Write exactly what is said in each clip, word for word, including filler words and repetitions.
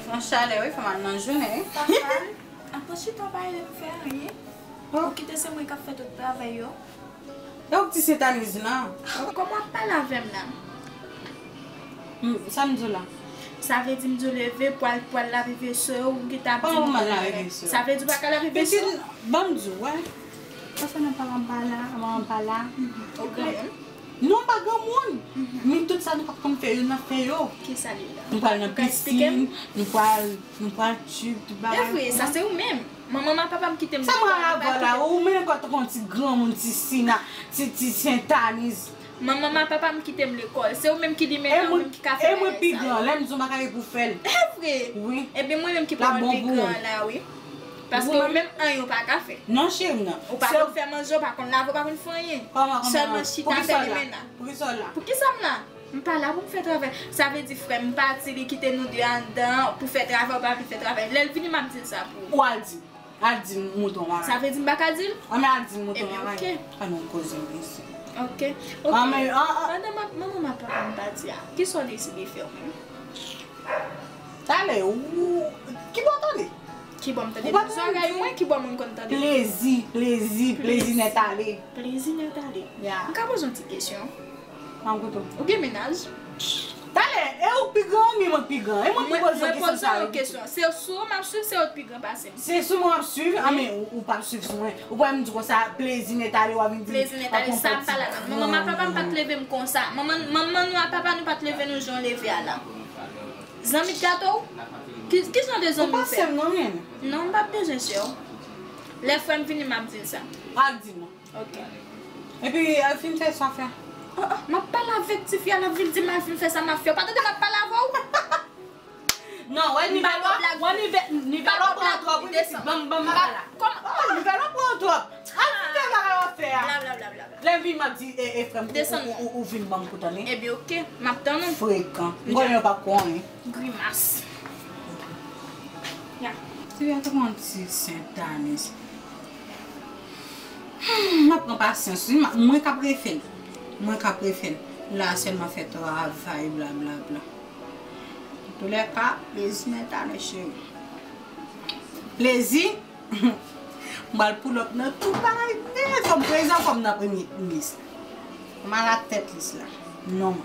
Nan chalè, wi, fè mal nan jounen, wi. Papa, apa chita pa ede m fè anyen. Ou kite se mwen k ap fè tout travay yo. E ou k ti sentaniz lan. Kòman w ap pale avè m la? Hmm, sa m di w la? Sa vle di m di w leve, pwal, pwal lave veso yo, ou gentan ap di m. Kòman m al lave veso? Sa vle di w pa ka lave veso? Pitit, ban m di w, wè. Pase nan pa la, m pa la, manman m pa la. Ou granmoun? Non, m pa granmoun. Men tout sa nou p ap konn fè yo, n ap fè yo. Kisa li ye la? Nou pral nan pisin, nou pral, nou pral tchip, tout bagay. E vre, sa se ou menm. Manman m ak papa m kite m lekòl, m pa kite. Sa m pral avè w la, ou menm ankò tankou yon ti granmoun, ti sina, ti, ti sentaniz. Manman m ak papa m kite m lekòl. Se ou menm ki li mennen, ou menm ki ka fè bagay sa yo. E mwen pi gran, lè m di w m pa ka gen pou fè l. E vre? Wi. Ebyen, mwen menm ki pral pi gran la, wi. Paske ou menm, anyen ou pa ka fè. Non, cheri, non. Ou pa konn fè manje, ou pa konn lave, ou pa konn fè anyen. Sèlman chita fè li menna. Poukisa w la? Poukisa m la? M pa la pou m fè travay. Sa vle di frè m pati, li kite nou de anndan pou fè travay, ou pa vle fè travay. Lè l vini, m ap di l sa pou ou. Ou al di l. Al di l mouton bagay. Sa vle di m pa ka di l? Anben al di l mouton bagay. Ebyen, oke. Ann nou koze mesye. Oke. Oke. Anben, an, an. Pandan m ap, manman m ak papa m pati a, kisa w deside fè w menm? Talè, ou, kibò w tande? Kibò m tande? Ou pa tande zòrèy mwen, kibò moun konn tande? Plezi, plezi, plezi nèt ale. Plezi nèt ale. Ya. M ka poze yon ti kesyon? An kote w? Ou gen mennaj? Talè, e ou k pi gran, oubyen mwen k pi gran? E mwen ki poze w kesyon sa yo. Mwen poze w yon kesyon. Se sou ou m ap swiv, se ou k pi gran pase m? Se sou mwen w ap swiv? Wi. Anben, ou, ou p ap swiv sou mwen. Ou kwè m di konsa, plezi nèt ale, w ap vin di m. Plezi nèt ale, sa m pale avè m. Manman m ak papa m pa t leve m konsa. Manman, manman nou ak papa nou pa t leve nou jan w leve a la. Zanmi t gate w? Ki, ki jan de zanmi w fè? Ou pa sè m non, men. Non, m p ap bezwen sè w. Lè frè m vini, m ap di l sa. Al di l non. Ok. Epi, al fin fè sa w fè. Oh, oh, m ap pale avèk tifi a, l ap vin di m al fin fè sa m ap fè. Ou pa tande m ap pale avè w? Non, wè nivèl w, wè nivèl, nivèl w pran twòp, wi, pitit. Ban m, ban m bagay la. Kòman? Oh, nivèl w pran twòp. Al fin fè bagay w ap fè a. Bla, bla, bla, bla, bla. Lè m vin, m ap di, e, e, frè m, ou, ou, ou, ou vin ban m kou tande. Ebyen, ok, m ap tann ou. Frekan. M konnen w p ap konnen. Grimas. Ya. Tifi a te pran ti sentaniz. Hmm, m ap pran pasyans, wi, m ap, mwen k ap refè l. Mwen k ap refè l. La sèlman fè travay, bla, bla, bla. Antoulèka, plezi nèt ale, cheri. Plezi. M pral pull up nan tout bagay. Men fò m prezan, fò m nan premye lis. M ala tèt lis la. Non.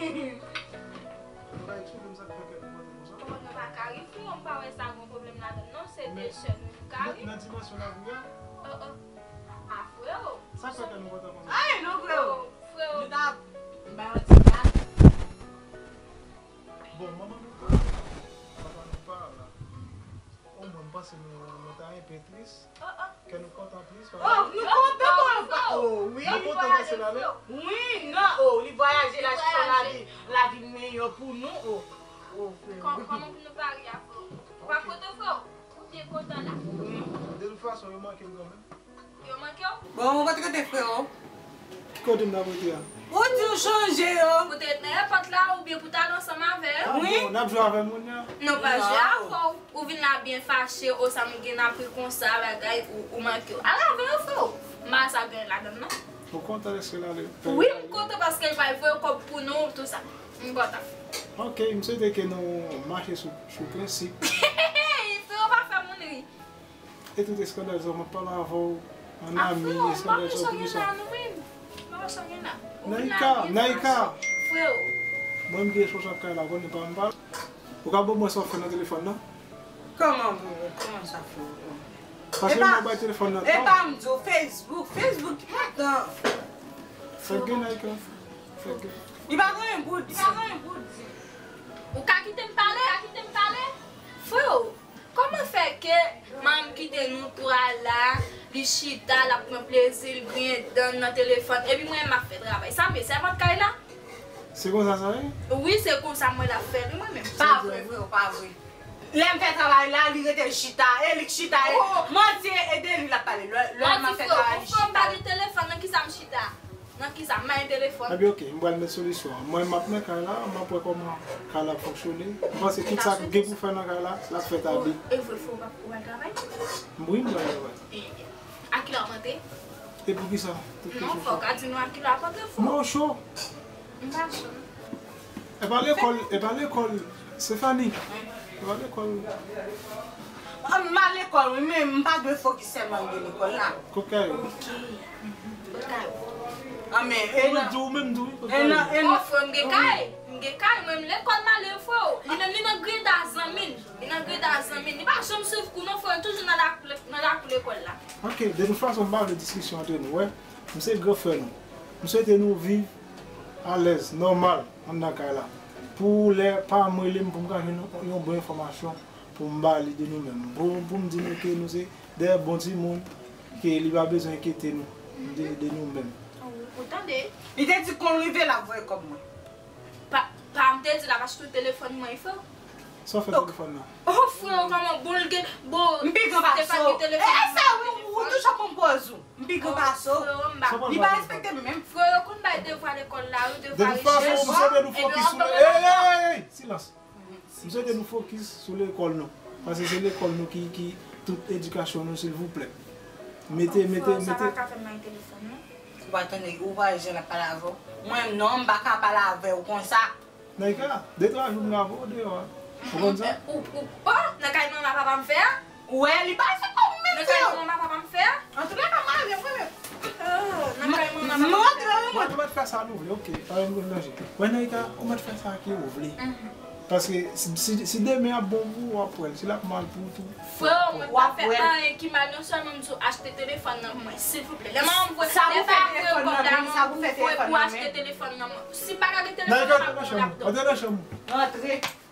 Nou pa eksplike m sa k fè kè nou kontan konsa. Kòman nou pa ka ri, freo? M pa wè sa gon pwoblèm ladan, non, se de sè nou, nou ka ri. Nan dimansyon la pou ya? Oh, oh. Ah, freo. Sa k fè kè nou kontan konsa? Ay, non, freo. Oh, freo. Nou ta bay yon ti gaz. Bon, manman nou pa la, papa nou pa la. Omwen, m panse nou, nou ta enpe tris. Oh, oh. Kè nou kontan plis, papa. Oh, nou kontan, papa. Oh, wi. Nou kontan pase la, non? Wi, non, oh, li vwayaje la, chita la, li, la vin meyè pou nou, oh. Oh, freo. Kòman pou nou pa ri a, freo? Ou pa kontan, freo? Ou te kontan la? De tout fason, yo manke l kanmenm. Yo manke w? Bon, ou pa t rete, freo. Ki kote m t ap rete a? Ou di w chanje yo. Pou te ret nan èpòt la oubyen pou t al ansanm avè yo? Ah, wi. Bon, n ap jwe avè moun nan? Non, pa jwe avè w. Ou vin la byen fache, o sa m gen nan pri konsa, bagay, ou, ou manke w. Al avè yo, freo. M pa sa gen ladan, non. Ou kontan lèske l ale? Wi, m kontan paske l pral voye kòb pou nou, tou sa. M kontan. Ok, m swete ke nou mache sou, sou prensip. Freo, pa fè moun ri. E tout eskandal sa, m ap pale avè w an ami, eskandal sa pou kisa? Naika, Naika! Freo. Mwen m gen responsab kay la, konnen pa m pale. Ou ka ban mwen sa w fè nan telefòn nan? Kòman, freo? Kòman sa, freo? Pase mwen bay telefòn nan. Epa m di w, Facebook, Facebook, ki pa tan. Fè gen Naika, fè gen. Li pa gen anyen pou di. Li pa gen anyen pou di. Ou ka kite m pale? Ou ka kite m pale? Freo. Kòman fè ke manman m kite nou twa la, li chita, l ap pran plezi l, griyen dan l nan telefòn, epi mwen menm m ap fè travay? Sa m ye sèvant kay la? Se konsa sa ye? Wi, se konsa mwen l ap fè l, wi, mwen menm. Pa vre, freo, pa vre. Lè m fè travay la, li rete chita, e li k chita, e manti, e de li l ap pale. Lè, lè m ap fè travay, li chita. Manti, freo, freo, m pa gen telefòn, nan kisa m chita? Nan kisa? M pa gen telefòn. Ebyen, ok, m pral met solisyon an. Mwen, m ap nan kay la, m ap wè kòman kay la ap fonksyone. M panse tout sa k gen pou fè nan kay la, l ap fèt a de. E vre, freo, w ap, w al travay? Wi, m pral travay. E, a kilè w ap rantre? E poukisa? Non, fò w ka di nou a kilè w ap rantre, freo. Non, cho. M pa cho. E pa lekòl, e pa lekòl, Stéphanie. E pa lekòl. Ah, m pa lekòl, wi, men m pa dwe fokis sèlman m gen lekòl la. Kot kay ou? Ok. Kot kay ou? Ah, men, e nan, ou menm tou, wi, kot kay ou? Oh, freo, m gen kay. M gen kay, mwen, m lekòl m ale, freo. Li menm, li nan greda zanmi l. Li nan greda zanmi l. Li pa janm swiv kou, non, freo, toujou nan lakou, nan lakou lekòl la. Ok, de tout fason, m pa vle diskisyon antre nou, wè. M se gran frè nou. M swete nou viv alèz, nòmal, anndan kay la. Pou lè paran m rele m pou m ka jwenn yon bon enfòmasyon pou m ba li de nou menm. Pou, pou m di nou ke nou se de bon timoun, ke li pa bezwen enkyete nou de, de nou menm. Ou tande? Li te di kon l rive l ap voye kòb mwen. Pa, pa m te di l ap achte telefòn mwen, freo. Sa w fè telefòn nan? Oh, freo, kòman bon l gen, bon, m pi gran pase w. E, e sa, wi, ou toujou ap pran pòz ou. M pi gran pase w. Li pa respekte m menm. Freo, yo konn bay devwa lekòl la, wi, devwa richès. De tout fason, m swete nou fokis sou le-, ey, ey, ey, ey, silans. M swete nou fokis sou lekòl nou. Paske se lekòl nou ki, ki tout edikasyon nou, silvouplè. Mete, mete, mete. Sa pa ka fè m bay telefòn, non. Ou pa tande, ou pa wè jan l ap pale avè w? Mwen, non, m pa ka pale avè w konsa. Naika, de twa jou m lave w deyò a. Ou konn sa? Ou, ou, oh, nan kay manman papa m fè a? Ou wè, li pa se kòm menm. Nan kay manman papa m fè a? Antouka, m ale mwen menm. Oh, nan kay manman papa m fè a. M rantre wi mwen. Ou mèt fè sa nou vle, ok. Pa gen danje. Wè Naika, ou mèt fè sa ke ou vle. Paske si, si, si demen ap bon pou ou, w ap wè l. Si l ap mal pou ou tou, w ap wè l. Freo, mwen pa fè anyen ki mal, non sèlman m di w achte telefòn nan mwen, silvouplè. Lè manman m voye, lè pa voye kòb la, manman m voye pou achte telefòn nan mwen. Si m pa ka gen telefòn, m ap pran lòt. Antre nan chanm ou. Antre nan chanm ou. Antre.